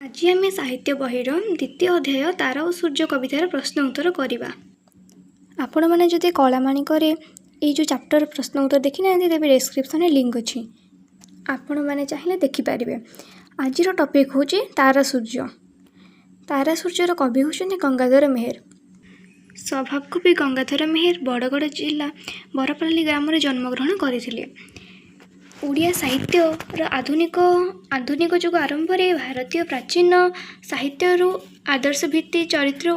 ଆଜି ଆମେ ସାହିତ୍ୟ ବହିର ଦ୍ୱିତୀୟ ଅଧ୍ୟାୟ ତାରା ଓ ସୂର୍ଯ୍ୟ କବିତାର ପ୍ରଶ୍ନ ଉତ୍ତର କରିବା। ଆପଣମାନେ ଯଦି କଳାମାଣିକରେ ଏଇ ଯେଉଁ ଚାପ୍ଟର ପ୍ରଶ୍ନ ଉତ୍ତର ଦେଖିନାହାନ୍ତି, ତେବେ ଡେସ୍କ୍ରିପ୍ସନ୍ରେ ଲିଙ୍କ୍ ଅଛି, ଆପଣମାନେ ଚାହିଁଲେ ଦେଖିପାରିବେ। ଆଜିର ଟପିକ୍ ହେଉଛି ତାରା ସୂର୍ଯ୍ୟ। ତାରା ସୂର୍ଯ୍ୟର କବି ହେଉଛନ୍ତି ଗଙ୍ଗାଧର ମେହେର। ସ୍ୱଭାବ କବି ଗଙ୍ଗାଧର ମେହେର ବଡ଼ଗଡ଼ ଜିଲ୍ଲା ବରପାଲି ଗ୍ରାମରେ ଜନ୍ମଗ୍ରହଣ କରିଥିଲେ। ଓଡ଼ିଆ ସାହିତ୍ୟର ଆଧୁନିକ ଯୁଗ ଆରମ୍ଭରେ ଭାରତୀୟ ପ୍ରାଚୀନ ସାହିତ୍ୟରୁ ଆଦର୍ଶ ଭିତ୍ତି ଚରିତ୍ର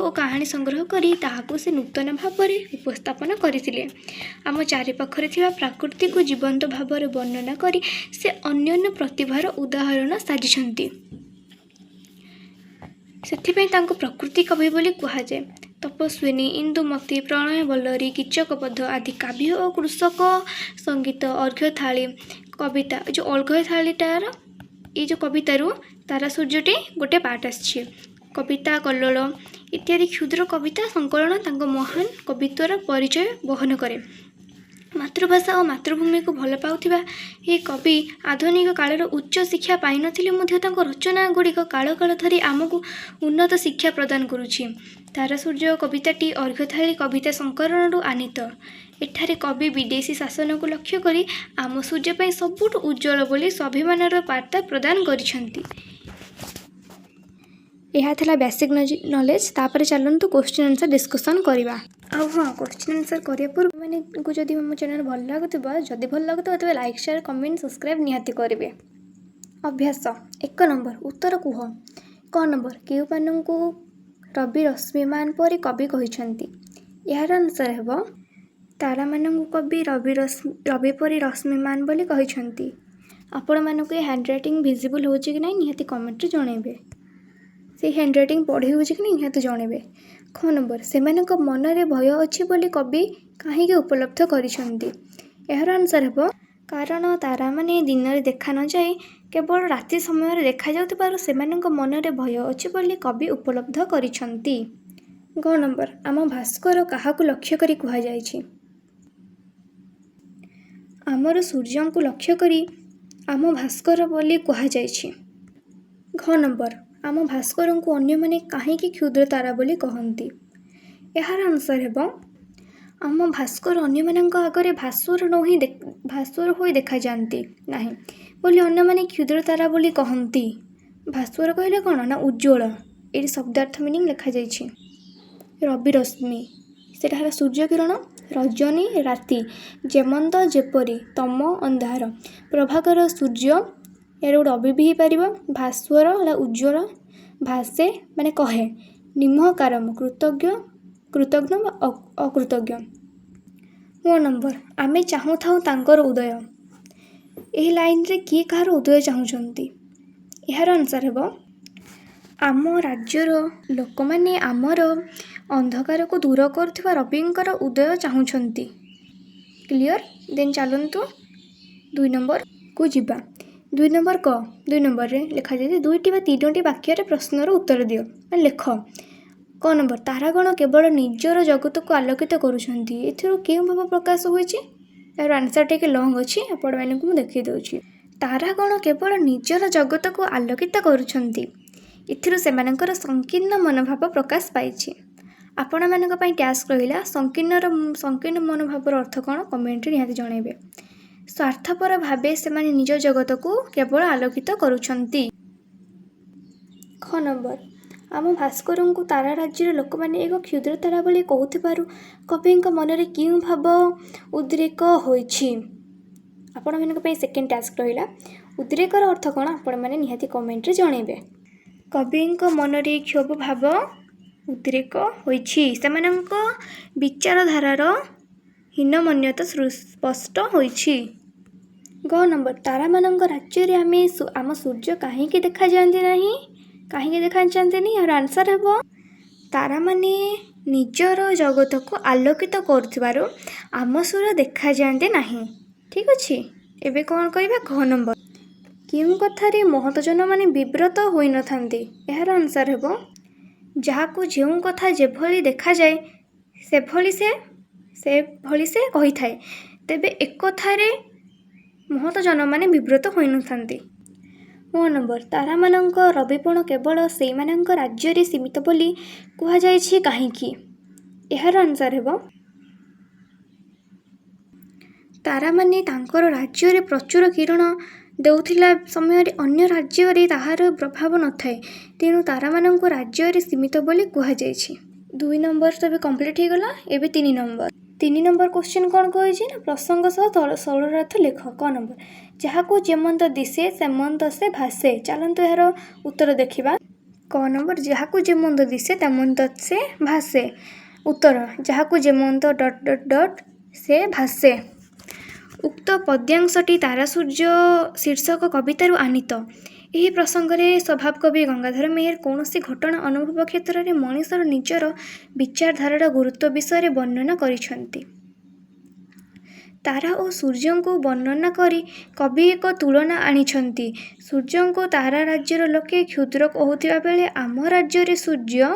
ଓ କାହାଣୀ ସଂଗ୍ରହ କରି ତାହାକୁ ସେ ନୂତନ ଭାବରେ ଉପସ୍ଥାପନ କରିଥିଲେ। ଆମ ଚାରିପାଖରେ ଥିବା ପ୍ରକୃତିକୁ ଜୀବନ୍ତ ଭାବରେ ବର୍ଣ୍ଣନା କରି ସେ ଅନ୍ୟାନ୍ୟ ପ୍ରତିଭାର ଉଦାହରଣ ସାଜିଛନ୍ତି। ସେଥିପାଇଁ ତାଙ୍କୁ ପ୍ରକୃତି କବି ବୋଲି କୁହାଯାଏ। ତପସ୍ୱିନୀ, ଇନ୍ଦୁମତୀ, ପ୍ରଣୟ ବଲ୍ଲରୀ, କୀଚକବଧ ଆଦି କାବ୍ୟ ଓ କୃଷକ ସଙ୍ଗୀତ, ଅର୍ଘ୍ୟଥାଳି କବିତା। ଏ ଯେଉଁ ଅର୍ଘ୍ୟଥାଳିଟାର ଏଇ ଯେଉଁ କବିତାରୁ ତାରା ସୂର୍ଯ୍ୟଟି ଗୋଟେ ପାର୍ଟ ଆସିଛି। କବିତା କଲ୍ଲୋଳ ଇତ୍ୟାଦି କ୍ଷୁଦ୍ର କବିତା ସଂକଳନ ତାଙ୍କ ମହାନ କବିତ୍ୱର ପରିଚୟ ବହନ କରେ। ମାତୃଭାଷା ଓ ମାତୃଭୂମିକୁ ଭଲ ପାଉଥିବା ଏହି କବି ଆଧୁନିକ କାଳର ଉଚ୍ଚ ଶିକ୍ଷା ପାଇନଥିଲେ ମଧ୍ୟ ତାଙ୍କ ରଚନା ଗୁଡ଼ିକ କାଳ କାଳ ଧରି ଆମକୁ ଉନ୍ନତ ଶିକ୍ଷା ପ୍ରଦାନ କରୁଛି। ତାରା ସୂର୍ଯ୍ୟ କବିତାଟି ଅର୍ଘ୍ୟଥାଳି କବିତା ସଂକଳନରୁ ଆନୀତ। ଏଠାରେ କବି ବିଦେଶୀ ଶାସନକୁ ଲକ୍ଷ୍ୟ କରି ଆମ ସୂର୍ଯ୍ୟ ପାଇଁ ସବୁଠୁ ଉଜ୍ଜ୍ୱଳ ବୋଲି ସ୍ୱାଭିମାନର ବାର୍ତ୍ତା ପ୍ରଦାନ କରିଛନ୍ତି। ଏହା ଥିଲା ବେସିକ୍ ନଲେଜ୍। ତାପରେ ଚାଲନ୍ତୁ କୋଶ୍ଚିନ୍ ଆନ୍ସର୍ ଡିସ୍କସନ୍ କରିବା। ଆଉ ହଁ, କୋଶ୍ଚିନ୍ ଆନ୍ସର୍ କରିବା ପୂର୍ବରୁ ମାନଙ୍କୁ ଯଦି ମୋ ଚ୍ୟାନେଲ୍ ଭଲ ଲାଗୁଥିବ, ଯଦି ଭଲ ଲାଗୁଥିବ, ତେବେ ଲାଇକ୍, ସେୟାର, କମେଣ୍ଟ, ସବସ୍କ୍ରାଇବ୍ ନିହାତି କରିବେ। ଅଭ୍ୟାସ 1 ନମ୍ବର, ଉତ୍ତର କୁହ। କ ନମ୍ବର, କେଉଁମାନଙ୍କୁ ରବି ରଶ୍ମିମାନ ପରି କବି କହିଛନ୍ତି? ଏହାର ଆନ୍ସର୍ ହେବ, ତାରାମାନଙ୍କୁ କବି ରବି ପରି ରଶ୍ମିମାନ ବୋଲି କହିଛନ୍ତି। ଆପଣମାନଙ୍କୁ ଏ ହ୍ୟାଣ୍ଡ ରାଇଟିଂ ଭିଜିବୁଲ୍ ହେଉଛି କି ନାହିଁ, ନିହାତି କମେଣ୍ଟରେ ଜଣାଇବେ। ସେଇ ହ୍ୟାଣ୍ଡ ରାଇଟିଂ ପଢ଼ି ହେଉଛି କି ନାହିଁ, ନିହାତି ଜଣାଇବେ। ଖ ନମ୍ବର, ସେମାନଙ୍କ ମନରେ ଭୟ ଅଛି ବୋଲି କବି କାହିଁକି ଉପଲବ୍ଧ କରିଛନ୍ତି? ଏହାର ଆନ୍ସର୍ ହେବ, କାରଣ ତାରାମାନେ ଦିନରେ ଦେଖା ନଯାଇ କେବଳ ରାତି ସମୟରେ ଦେଖାଯାଉଥିବାରୁ ସେମାନଙ୍କ ମନରେ ଭୟ ଅଛି ବୋଲି କବି ଉପଲବ୍ଧ କରିଛନ୍ତି। ଗ ନମ୍ବର, ଆମ ଭାସ୍କର କାହାକୁ ଲକ୍ଷ୍ୟ କରି କୁହାଯାଇଛି? ଆମର ସୂର୍ଯ୍ୟଙ୍କୁ ଲକ୍ଷ୍ୟ କରି ଆମ ଭାସ୍କର ବୋଲି କୁହାଯାଇଛି। ଘ ନମ୍ବର, ଆମ ଭାସ୍କରଙ୍କୁ ଅନ୍ୟମାନେ କାହିଁକି କ୍ଷୁଦ୍ର ତାରା ବୋଲି କହନ୍ତି? ଏହାର ଆନ୍ସର୍ ହେବ, ଆମ ଭାସ୍କର ଅନ୍ୟମାନଙ୍କ ଆଗରେ ଭାସ୍ୱର ନୋହି ଭାସ୍ୱର ହୋଇ ଦେଖାଯାଆନ୍ତି ନାହିଁ ବୋଲି ଅନ୍ୟମାନେ କ୍ଷୁଦ୍ର ତାରା ବୋଲି କହନ୍ତି। ଭାସ୍ୱର କହିଲେ କ'ଣ ନା ଉଜ୍ଜ୍ୱଳ। ଏଇଠି ଶବ୍ଦାର୍ଥ ମିନିଂ ଲେଖାଯାଇଛି। ରବି ରଶ୍ମି, ସେଟା ହେଲା ସୂର୍ଯ୍ୟ କିରଣ। ରଜନୀ ରାତି, ଯେମନ୍ତ ଯେପରି, ତମ ଅନ୍ଧାର, ପ୍ରଭାକର ସୂର୍ଯ୍ୟ, ଏହାର ଗୋଟେ ରବି ବି ହେଇପାରିବ। ଭାସ୍ୱର ହେଲା ଉଜ୍ଜ୍ୱଳ, ଭାସେ ମାନେ କହେ, ନିମ୍ହକାରମ କୃତଜ୍ଞ, କୃତଘ୍ନ ବା ଅକୃତଜ୍ଞ। ମୋ ନମ୍ବର, ଆମେ ଚାହୁଁଥାଉ ତାଙ୍କର ଉଦୟ। ଏହି ଲାଇନରେ କିଏ କାହାର ଉଦୟ ଚାହୁଁଛନ୍ତି? ଏହାର ଆନ୍ସର୍ ହେବ, ଆମ ରାଜ୍ୟର ଲୋକମାନେ ଆମର ଅନ୍ଧକାରକୁ ଦୂର କରୁଥିବା ରବିଙ୍କର ଉଦୟ ଚାହୁଁଛନ୍ତି। କ୍ଲିଅର୍? ଦେନ୍ ଚାଲନ୍ତୁ 2 ନମ୍ବରକୁ ଯିବା। 2 ନମ୍ବର କ, 2 ନମ୍ବରରେ ଲେଖାଯାଇଛି, ଦୁଇଟି ବା ତିନୋଟି ବାକ୍ୟରେ ପ୍ରଶ୍ନର ଉତ୍ତର ଦିଅ, ମାନେ ଲେଖ। କ ନମ୍ବର, ତାରାଗଣ କେବଳ ନିଜର ଜଗତକୁ ଆଲୋକିତ କରୁଛନ୍ତି, ଏଥିରୁ କେଉଁ ଭାବ ପ୍ରକାଶ ହୋଇଛି? ଏହାର ଆନ୍ସର୍ ଟିକେ ଲଙ୍ଗ୍ ଅଛି, ଆପଣମାନଙ୍କୁ ମୁଁ ଦେଖାଇ ଦେଉଛି। ତାରାଗଣ କେବଳ ନିଜର ଜଗତକୁ ଆଲୋକିତ କରୁଛନ୍ତି, ଏଥିରୁ ସେମାନଙ୍କର ସଂକୀର୍ଣ୍ଣ ମନୋଭାବ ପ୍ରକାଶ ପାଇଛି। ଆପଣମାନଙ୍କ ପାଇଁ ଟ୍ୟାସ୍କ ରହିଲା, ସଂକୀର୍ଣ୍ଣ ମନୋଭାବର ଅର୍ଥ କ'ଣ, କମେଣ୍ଟରେ ନିହାତି ଜଣାଇବେ। ସ୍ୱାର୍ଥପର ଭାବେ ସେମାନେ ନିଜ ଜଗତକୁ କେବଳ ଆଲୋକିତ କରୁଛନ୍ତି। ଖ ନମ୍ବର, ଆମ ଭାସ୍କରଙ୍କୁ ତାରା ରାଜ୍ୟର ଲୋକମାନେ ଏକ କ୍ଷୁଦ୍ର ତାରା ବୋଲି କହୁଥିବାରୁ କବିଙ୍କ ମନରେ କେଉଁ ଭାବ ଉଦ୍ରେକ ହୋଇଛି? ଆପଣମାନଙ୍କ ପାଇଁ ସେକେଣ୍ଡ ଟାସ୍କ ରହିଲା, ଉଦ୍ରେକର ଅର୍ଥ କ'ଣ, ଆପଣମାନେ ନିହାତି କମେଣ୍ଟରେ ଜଣାଇବେ। କବିଙ୍କ ମନରେ କ୍ଷୋଭ ଭାବ ଉଦ୍ରେକ ହୋଇଛି, ସେମାନଙ୍କ ବିଚାରଧାରାର ହୀନମନ୍ୟତା ସ୍ପଷ୍ଟ ହୋଇଛି। ଗ ନମ୍ବର, ତାରାମାନଙ୍କ ରାଜ୍ୟରେ ଆମ ସୂର୍ଯ୍ୟ କାହିଁକି ଦେଖାଯାଆନ୍ତି ନାହିଁ? କାହିଁକି ଦେଖାଯାଆନ୍ତିନି? ଏହାର ଆନ୍ସର୍ ହେବ, ତାରାମାନେ ନିଜର ଜଗତକୁ ଆଲୋକିତ କରୁଥିବାରୁ ଆମ ସୂର୍ଯ୍ୟ ଦେଖାଯାଆନ୍ତି ନାହିଁ। ଠିକ୍ ଅଛି, ଏବେ କ'ଣ କରିବା? ଘ ନମ୍ବର, କେଉଁ କଥାରେ ମହତଜନମାନେ ବିବ୍ରତ ହୋଇନଥାନ୍ତି? ଏହାର ଆନ୍ସର୍ ହେବ, ଯାହାକୁ ଯେଉଁ କଥା ଯେଭଳି ଦେଖାଯାଏ, ସେଭଳି ସେ କହିଥାଏ, ତେବେ ଏକଥାରେ ମହତଜନମାନେ ବିବ୍ରତ ହୋଇନଥାନ୍ତି। ମ ନମ୍ବର, ତାରାମାନଙ୍କ ରବିପଣ କେବଳ ସେଇମାନଙ୍କ ରାଜ୍ୟରେ ସୀମିତ ବୋଲି କୁହାଯାଇଛି କାହିଁକି? ଏହାର ଆନ୍ସର୍ ହେବ, ତାରାମାନେ ତାଙ୍କର ରାଜ୍ୟରେ ପ୍ରଚୁର କିରଣ ଦେଉଥିଲା ସମୟରେ ଅନ୍ୟ ରାଜ୍ୟରେ ତାହାର ପ୍ରଭାବ ନଥାଏ। ତେଣୁ ତାରାମାନଙ୍କୁ ରାଜ୍ୟରେ ସୀମିତ ବୋଲି କୁହାଯାଇଛି। 2 ନମ୍ବର ତ ଏବେ କମ୍ପ୍ଲିଟ୍ ହେଇଗଲା। ଏବେ 3 ନମ୍ବର। 3 ନମ୍ବର କ୍ୱେଶ୍ଚିନ୍ କ'ଣ କହିଛି ନା, ପ୍ରସଙ୍ଗ ସହ ସରଳାର୍ଥ ଲେଖ। କ ନମ୍ବର, ଯାହାକୁ ଯେମନ୍ତ ଦିଶେ ସେମନ୍ତ ସେ ଭାସେ। ଚାଲନ୍ତୁ ଏହାର ଉତ୍ତର ଦେଖିବା। କ ନମ୍ବର, ଯାହାକୁ ଯେମନ୍ତ ଦିଶେ ତେମନ୍ତ ସେ ଭାସେ। ଉତ୍ତର, ଯାହାକୁ ଯେମନ୍ତ ଡଟ୍ ଡଟ୍ ଡଟ୍ ସେ ଭାସେ। ଉକ୍ତ ପଦ୍ୟାଂଶଟି ତାରା ସୂର୍ଯ୍ୟ ଶୀର୍ଷକ କବିତାରୁ ଆନୀତ। ଏହି ପ୍ରସଙ୍ଗରେ ସ୍ୱଭାବକବି ଗଙ୍ଗାଧର ମେହେର କୌଣସି ଘଟଣା ଅନୁଭବ କ୍ଷେତ୍ରରେ ମଣିଷର ନିଜର ବିଚାରଧାରାର ଗୁରୁତ୍ୱ ବିଷୟରେ ବର୍ଣ୍ଣନା କରିଛନ୍ତି। ତାରା ଓ ସୂର୍ଯ୍ୟଙ୍କୁ ବର୍ଣ୍ଣନା କରି କବି ଏକ ତୁଳନା ଆଣିଛନ୍ତି। ସୂର୍ଯ୍ୟଙ୍କୁ ତାରା ରାଜ୍ୟର ଲୋକେ କ୍ଷୁଦ୍ର କହୁଥିବା ବେଳେ ଆମ ରାଜ୍ୟରେ ସୂର୍ଯ୍ୟ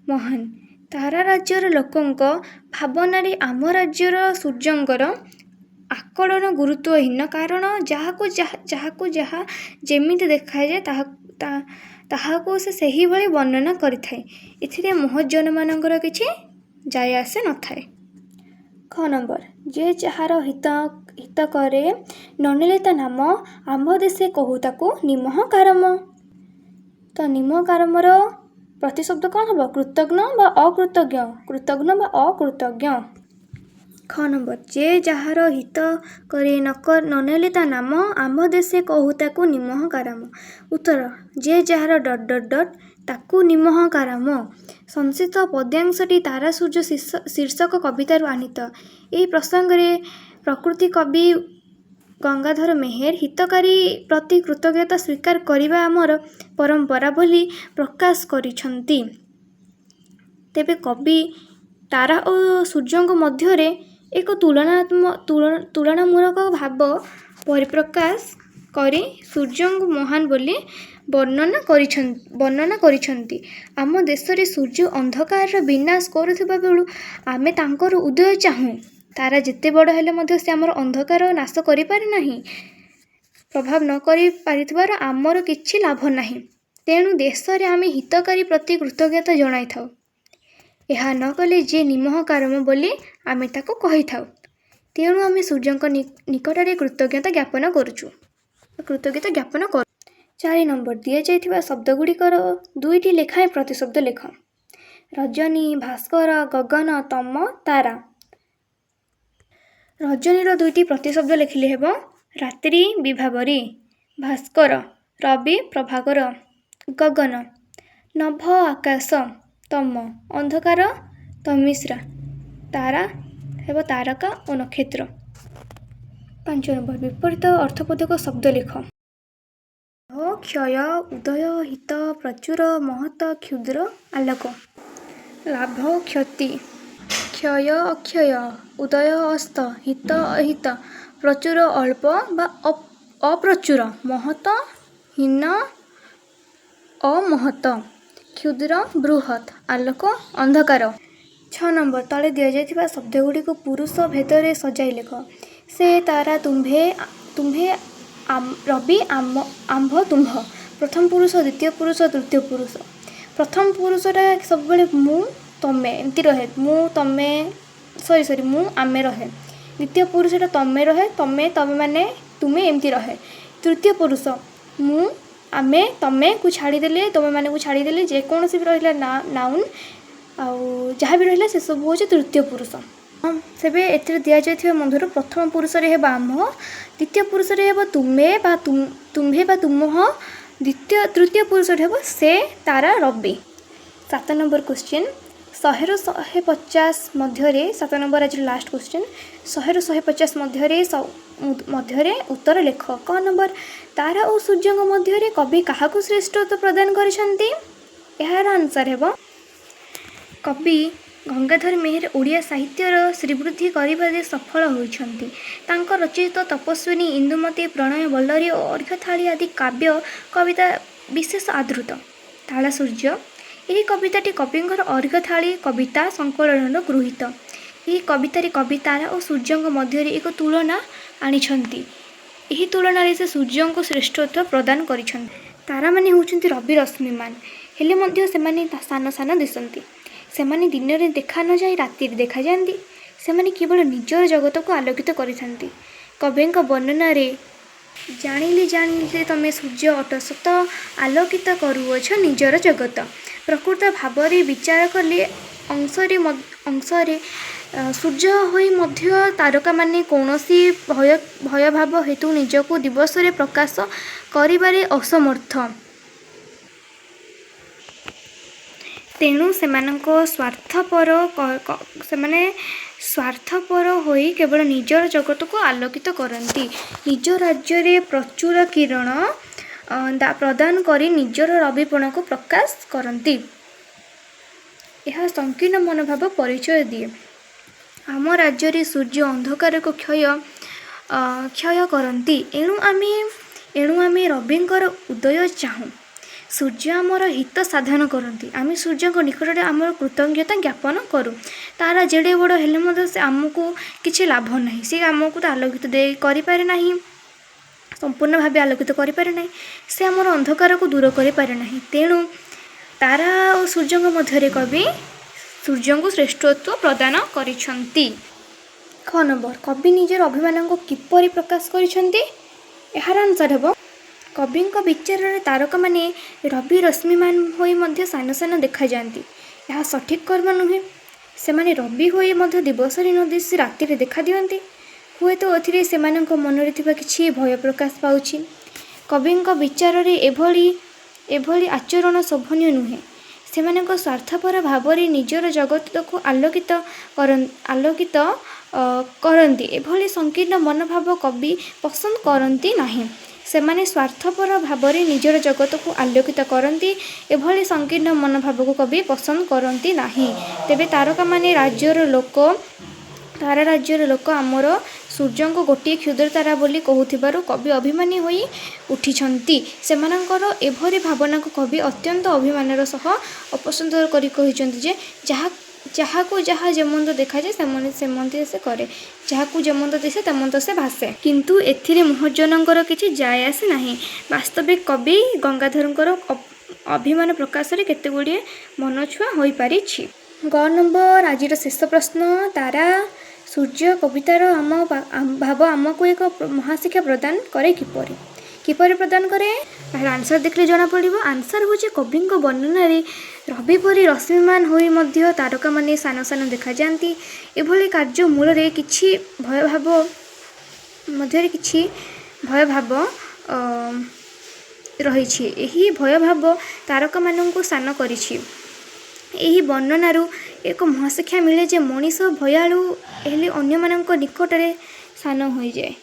ମହାନ୍। ତାରା ରାଜ୍ୟର ଲୋକଙ୍କ ଭାବନାରେ ଆମ ରାଜ୍ୟର ସୂର୍ଯ୍ୟଙ୍କର ଆକଳନ ଗୁରୁତ୍ୱହୀନ, କାରଣ ଯାହାକୁ ଯାହା ଯେମିତି ଦେଖାଯାଏ, ତାହାକୁ ସେ ସେହିଭଳି ବର୍ଣ୍ଣନା କରିଥାଏ। ଏଥିରେ ମହଜ୍ଜନମାନଙ୍କର କିଛି ଯାଏ ଆସେ ନଥାଏ। ଖ ନମ୍ବର, ଯେ ଯାହାର ହିତ କରେ ନନେଲେ ତା ନାମ, ଆମ୍ଭ ଦେଶେ କହୁ ତାକୁ ନିମହକାରମ। ତ ନିମହକାରମର ପ୍ରତିଶବ୍ଦ କ'ଣ ହେବ? କୃତଘ୍ନ ବା ଅକୃତଜ୍ଞ? କୃତଘ୍ନ ବା ଅକୃତଜ୍ଞ। ଖ ନମ୍ବର, ଯେ ଯାହାର ହିତ କରେ ନନେଲେ ତା ନାମ, ଆମ୍ଭ ଦେଶେ କହୁ ତାକୁ ନିମହକାରମ। ଉତ୍ତର, ଯେ ଯାହାର ଡଟ୍ ଡଟ୍ ଡଟ୍ ତାକୁ ନିମହକାରମ। ସଂଶିତ ପଦ୍ୟାଂଶଟି ତାରା ସୂର୍ଯ୍ୟ ଶୀର୍ଷକ କବିତାରୁ ଆନୀତ। ଏହି ପ୍ରସଙ୍ଗରେ ପ୍ରକୃତି କବି ଗଙ୍ଗାଧର ମେହେର ହିତକାରୀ ପ୍ରତି କୃତଜ୍ଞତା ସ୍ୱୀକାର କରିବା ଆମର ପରମ୍ପରା ବୋଲି ପ୍ରକାଶ କରିଛନ୍ତି। ତେବେ କବି ତାରା ଓ ସୂର୍ଯ୍ୟଙ୍କ ମଧ୍ୟରେ ଏକ ତୁଳନାମୂଳକ ଭାବ ପରିପ୍ରକାଶ କରି ସୂର୍ଯ୍ୟଙ୍କୁ ମହାନ ବୋଲି ବର୍ଣ୍ଣନା କରିଛନ୍ତି। ଆମ ଦେଶରେ ସୂର୍ଯ୍ୟ ଅନ୍ଧକାରର ବିନାଶ କରୁଥିବା ବେଳୁ ଆମେ ତାଙ୍କର ଉଦୟ ଚାହୁଁ। ତାରା ଯେତେ ବଡ଼ ହେଲେ ମଧ୍ୟ ସେ ଆମର ଅନ୍ଧକାର ନାଶ କରିପାରେ ନାହିଁ। ପ୍ରଭାବ ନ କରି ପାରିଥିବାରୁ ଆମର କିଛି ଲାଭ ନାହିଁ। ତେଣୁ ଦେଶରେ ଆମେ ହିତକାରୀ ପ୍ରତି କୃତଜ୍ଞତା ଜଣାଇଥାଉ। ଏହା ନ କଲେ ଯେ ନିମହକାରମ ବୋଲି ଆମେ ତାକୁ କହିଥାଉ। ତେଣୁ ଆମେ ସୂର୍ଯ୍ୟଙ୍କ ନିକଟରେ କୃତଜ୍ଞତା ଜ୍ଞାପନ କରୁଛୁ, କୃତଜ୍ଞତା ଜ୍ଞାପନ କରୁ। 4 ନମ୍ବର, ଦିଆଯାଇଥିବା ଶବ୍ଦଗୁଡ଼ିକର ଦୁଇଟି ଲେଖାଏଁ ପ୍ରତିଶବ୍ଦ ଲେଖ। ରଜନୀ, ଭାସ୍କର, ଗଗନ, ତମ, ତାରା। ରଜନୀର ଦୁଇଟି ପ୍ରତିଶବ୍ଦ ଲେଖିଲେ ହେବ ରାତ୍ରି, ବିଭାବରୀ। ଭାସ୍କର, ରବି, ପ୍ରଭାକର। ଗଗନ, ନଭ, ଆକାଶ। ତମ, ଅନ୍ଧକାର, ତମିସ୍ରା। ତାରା ହେବ ତାରକା ଓ ନକ୍ଷତ୍ର। 5 ନମ୍ବର, ବିପରୀତ ଅର୍ଥବୋଧକ ଶବ୍ଦ ଲେଖ। କ୍ଷୟ, ଉଦୟ, ହିତ, ପ୍ରଚୁର, ମହତ, କ୍ଷୁଦ୍ର, ଆଲୋକ। ଲାଭ, କ୍ଷତି, କ୍ଷୟ, ଅକ୍ଷୟ, ଉଦୟ, ଅସ୍ତ, ହିତ, ଅହିତ, ପ୍ରଚୁର, ଅଳ୍ପ ବା ଅପ୍ରଚୁର, ମହତ, ହୀନ, ଅମହତ, କ୍ଷୁଦ୍ର, ବୃହତ୍, ଆଲୋକ, ଅନ୍ଧକାର। 6 ନମ୍ବର, ତଳେ ଦିଆଯାଇଥିବା ଶବ୍ଦଗୁଡ଼ିକୁ ପୁରୁଷ ଭେଦରେ ସଜାଇ ଲେଖ। ସେ, ତାରା, ତୁମ୍ଭେ, ତୁମ୍ଭେ, ରବି, ଆମ, ଆମ୍ଭ, ତୁମ୍ଭ। ପ୍ରଥମ ପୁରୁଷ, ଦ୍ୱିତୀୟ ପୁରୁଷ, ତୃତୀୟ ପୁରୁଷ। ପ୍ରଥମ ପୁରୁଷଟା ସବୁବେଳେ ମୁଁ, ତମେ ଏମିତି ରହେ। ମୁଁ, ତମେ, ସରି ସରି, ମୁଁ, ଆମେ ରହେ। ଦ୍ୱିତୀୟ ପୁରୁଷଟା ତମେ ରହେ, ତମେ, ତମେମାନେ, ତୁମେ ଏମିତି ରହେ। ତୃତୀୟ ପୁରୁଷ ମୁଁ, ଆମେ, ତମେକୁ ଛାଡ଼ିଦେଲେ, ତମେମାନଙ୍କୁ ଛାଡ଼ିଦେଲେ ଯେକୌଣସି ବି ରହିଲା ନାଉନ୍ ଆଉ ଯାହା ବି ରହିଲା, ସେସବୁ ହେଉଛି ତୃତୀୟ ପୁରୁଷ। ତେବେ ଏଥିରେ ଦିଆଯାଇଥିବା ମଧ୍ୟରୁ ପ୍ରଥମ ପୁରୁଷରେ ହେବ ଆମ୍ଭ, ଦ୍ୱିତୀୟ ପୁରୁଷରେ ହେବ ତୁମେ ବା ତୁମ୍ଭେ ବା ତୁମହ, ତୃତୀୟ ପୁରୁଷରେ ହେବ ସେ, ତାରା, ରବି। 7 ନମ୍ବର କ୍ୱେଶ୍ଚିନ୍, 100ରୁ 150 ମଧ୍ୟରେ। 7 ନମ୍ବର ଆଜିର ଲାଷ୍ଟ କ୍ୱେଶ୍ଚିନ୍। 100ରୁ 150 ମଧ୍ୟରେ ଉତ୍ତର ଲେଖ। କ ନମ୍ବର, ତାରା ଓ ସୂର୍ଯ୍ୟଙ୍କ ମଧ୍ୟରେ କବି କାହାକୁ ଶ୍ରେଷ୍ଠତ୍ୱ ପ୍ରଦାନ କରିଛନ୍ତି? ଏହାର ଆନ୍ସର୍ ହେବ, କବି ଗଙ୍ଗାଧର ମେହେର ଓଡ଼ିଆ ସାହିତ୍ୟର ଶ୍ରୀବୃଦ୍ଧି କରିବାରେ ସଫଳ ହୋଇଛନ୍ତି। ତାଙ୍କ ରଚିତ ତପସ୍ୱିନୀ, ଇନ୍ଦୁମତୀ, ପ୍ରଣୟ ବଲ୍ଲରୀ ଓ ଅର୍ଘ୍ୟଥାଳି ଆଦି କାବ୍ୟ କବିତା ବିଶେଷ ଆଦୃତ। ତାରା ସୂର୍ଯ୍ୟ ଏହି କବିତାଟି କବିଙ୍କର ଅର୍ଘ୍ୟଥାଳି କବିତା ସଂକଳନରୁ ଗୃହୀତ। ଏହି କବିତାରେ କବି ତାରା ଓ ସୂର୍ଯ୍ୟଙ୍କ ମଧ୍ୟରେ ଏକ ତୁଳନା ଆଣିଛନ୍ତି। ଏହି ତୁଳନାରେ ସେ ସୂର୍ଯ୍ୟଙ୍କୁ ଶ୍ରେଷ୍ଠତ୍ୱ ପ୍ରଦାନ କରିଛନ୍ତି। ତାରାମାନେ ହେଉଛନ୍ତି ରବି ରଶ୍ମିମାନ ହେଲେ ମଧ୍ୟ ସେମାନେ ସାନ ସାନ ଦିଶନ୍ତି। ସେମାନେ ଦିନରେ ଦେଖା ନଯାଇ ରାତିରେ ଦେଖାଯାଆନ୍ତି। ସେମାନେ କେବଳ ନିଜର ଜଗତକୁ ଆଲୋକିତ କରିଥାନ୍ତି। କବିଙ୍କ ବର୍ଣ୍ଣନାରେ ଜାଣିଲି ଜାଣିଲି ତମେ ସୂର୍ଯ୍ୟ ଅଟ ସତ, ଆଲୋକିତ କରୁଅଛ ନିଜର ଜଗତ। ପ୍ରକୃତ ଭାବରେ ବିଚାର କଲେ ଅଂଶରେ ସୂର୍ଯ୍ୟ ହୋଇ ମଧ୍ୟ ତାରକାମାନେ କୌଣସି ଭୟଭାବ ହେତୁ ନିଜକୁ ଦିବସରେ ପ୍ରକାଶ କରିବାରେ ଅସମର୍ଥ। ତେଣୁ ସେମାନେ ସ୍ୱାର୍ଥପର ହୋଇ କେବଳ ନିଜର ଜଗତକୁ ଆଲୋକିତ କରନ୍ତି। ନିଜ ରାଜ୍ୟରେ ପ୍ରଚୁର କିରଣ ପ୍ରଦାନ କରି ନିଜର ରବିପଣକୁ ପ୍ରକାଶ କରନ୍ତି। ଏହା ସଂକୀର୍ଣ୍ଣ ମନୋଭାବ ପରିଚୟ ଦିଏ। ଆମ ରାଜ୍ୟରେ ସୂର୍ଯ୍ୟ ଅନ୍ଧକାରକୁ କ୍ଷୟ କରନ୍ତି। ଏଣୁ ଆମେ ରବିଙ୍କର ଉଦୟ ଚାହୁଁ। ସୂର୍ଯ୍ୟ ଆମର ହିତ ସାଧନ କରନ୍ତି। ଆମେ ସୂର୍ଯ୍ୟଙ୍କ ନିକଟରେ ଆମର କୃତଜ୍ଞତା ଜ୍ଞାପନ କରୁ। ତାରା ଯେଡ଼େ ବଡ଼ ହେଲେ ମଧ୍ୟ ସେ ଆମକୁ କିଛି ଲାଭ ନାହିଁ। ସେ ଆମକୁ ତ ଆଲୋକିତ ଦେଇ କରିପାରେ ନାହିଁ, ସମ୍ପୂର୍ଣ୍ଣ ଭାବେ ଆଲୋକିତ କରିପାରେ ନାହିଁ। ସେ ଆମର ଅନ୍ଧକାରକୁ ଦୂର କରିପାରେ ନାହିଁ। ତେଣୁ ତାରା ଓ ସୂର୍ଯ୍ୟଙ୍କ ମଧ୍ୟରେ କବି ସୂର୍ଯ୍ୟଙ୍କୁ ଶ୍ରେଷ୍ଠତ୍ୱ ପ୍ରଦାନ କରିଛନ୍ତି। ଖ ନମ୍ବର, କବି ନିଜର ଅଭିମାନକୁ କିପରି ପ୍ରକାଶ କରିଛନ୍ତି? ଏହାର ଆନ୍ସର୍ ହେବ, କବିଙ୍କ ବିଚାରରେ ତାରକାମାନେ ରବି ରଶ୍ମିମାନ ହୋଇ ମଧ୍ୟ ସାନ ସାନ ଦେଖାଯାଆନ୍ତି। ଏହା ସଠିକ୍ କର୍ମ ନୁହେଁ। ସେମାନେ ରବି ହୋଇ ମଧ୍ୟ ଦିବସରେ ନ ଦିଶି ରାତିରେ ଦେଖାଦିଅନ୍ତି। ହୁଏତ ଏଥିରେ ସେମାନଙ୍କ ମନରେ ଥିବା କିଛି ଭୟ ପ୍ରକାଶ ପାଉଛି। କବିଙ୍କ ବିଚାରରେ ଏଭଳି ଆଚରଣ ଶୋଭନୀୟ ନୁହେଁ। ସେମାନଙ୍କ ସ୍ୱାର୍ଥପର ଭାବରେ ନିଜର ଜଗତକୁ ଆଲୋକିତ କରନ୍ତି। ଏଭଳି ସଂକୀର୍ଣ୍ଣ ମନୋଭାବ କବି ପସନ୍ଦ କରନ୍ତି ନାହିଁ। ସେମାନେ ସ୍ୱାର୍ଥପର ଭାବରେ ନିଜର ଜଗତକୁ ଆଲୋକିତ କରନ୍ତି। ଏଭଳି ସଂକୀର୍ଣ୍ଣ ମନୋଭାବକୁ କବି ପସନ୍ଦ କରନ୍ତି ନାହିଁ। ତେବେ ତାରା ରାଜ୍ୟର ଲୋକ ଆମର ସୂର୍ଯ୍ୟଙ୍କୁ ଗୋଟିଏ କ୍ଷୁଦ୍ର ତାରା ବୋଲି କହୁଥିବାରୁ କବି ଅଭିମାନୀ ହୋଇ ଉଠିଛନ୍ତି। ସେମାନଙ୍କର ଏଭଳି ଭାବନାକୁ କବି ଅତ୍ୟନ୍ତ ଅଭିମାନର ସହ ଅପସନ୍ଦ କରି କହିଛନ୍ତି ଯେ ଯାହାକୁ ଯାହା ଯେମନ୍ତ ଦେଖାଯାଏ, ସେମନ୍ତି ସେ କରେ। ଯାହାକୁ ଯେମନ୍ତ ଦିଶେ, ତେମନ୍ତ ସେ ଭାଷେ। କିନ୍ତୁ ଏଥିରେ ମହଜ୍ଜନଙ୍କର କିଛି ଯାଏ ଆସେ ନାହିଁ। ବାସ୍ତବିକ କବି ଗଙ୍ଗାଧରଙ୍କର ଅଭିମାନ ପ୍ରକାଶରେ କେତେଗୁଡ଼ିଏ ମନଛୁଆଁ ହୋଇପାରିଛି। ଗ ନମ୍ବର, ଆଜିର ଶେଷ ପ୍ରଶ୍ନ, ତାରା ସୂର୍ଯ୍ୟ କବିତାର ଆମ ଭାବ ଆମକୁ ଏକ ମହାଶିକ୍ଷା ପ୍ରଦାନ କରେ କିପରି? କିପରି ପ୍ରଦାନ କରେ? ଏହାର ଆନ୍ସର୍ ଦେଖିଲେ ଜଣାପଡ଼ିବ। ଆନ୍ସର୍ ହେଉଛି, କବିଙ୍କ ବର୍ଣ୍ଣନାରେ ରବି ପରି ରଶ୍ମିମାନ ହୋଇ ମଧ୍ୟ ତାରକାମାନେ ସାନ ସାନ ଦେଖାଯାଆନ୍ତି। ଏଭଳି କାର୍ଯ୍ୟ ମୂଳରେ କିଛି ଭୟଭାବ ମଧ୍ୟରେ କିଛି ଭୟଭାବ ରହିଛି। ଏହି ଭୟଭାବ ତାରକାମାନଙ୍କୁ ସାନ କରିଛି। ଏହି ବର୍ଣ୍ଣନାରୁ ଏକ ମହାଶିକ୍ଷା ମିଳେ ଯେ ମଣିଷ ଭୟାଳୁ ହେଲେ ଅନ୍ୟମାନଙ୍କ ନିକଟରେ ସାନ ହୋଇଯାଏ।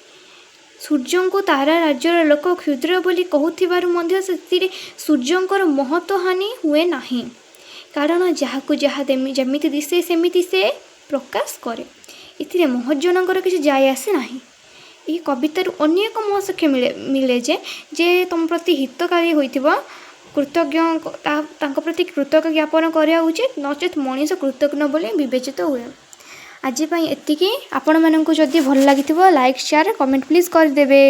ସୂର୍ଯ୍ୟଙ୍କୁ ତାରା ରାଜ୍ୟର ଲୋକ କ୍ଷୁଦ୍ର ବୋଲି କହୁଥିବାରୁ ମଧ୍ୟ ସେଥିରେ ସୂର୍ଯ୍ୟଙ୍କର ମହତ୍ତ୍ୱ ହାନି ହୁଏ ନାହିଁ। କାରଣ ଯାହାକୁ ଯାହା ଯେମିତି ଦିଶେ, ସେମିତି ସେ ପ୍ରକାଶ କରେ। ଏଥିରେ ମହଜ୍ଜନଙ୍କର କିଛି ଯାଏ ଆସେ ନାହିଁ। ଏହି କବିତାରୁ ଅନ୍ୟ ଏକ ମହାଶିକ୍ଷା ମିଳେ ଯେ ତୁମ ପ୍ରତି ହିତକାରୀ ହୋଇଥିବ, କୃତଜ୍ଞ, ତାଙ୍କ ପ୍ରତି କୃତଜ୍ଞ ଜ୍ଞାପନ କରିବା ଉଚିତ, ନଚେତ୍ ମଣିଷ କୃତଘ୍ନ ବୋଲି ବିବେଚିତ ହୁଏ। ଆଜି ପାଇଁ ଏତିକି। ଆପଣମାନଙ୍କୁ ଯଦି ଭଲ ଲାଗିଥିବ, ଲାଇକ୍, ସେୟାର, କମେଣ୍ଟ ପ୍ଲିଜ୍ କରିଦେବେ।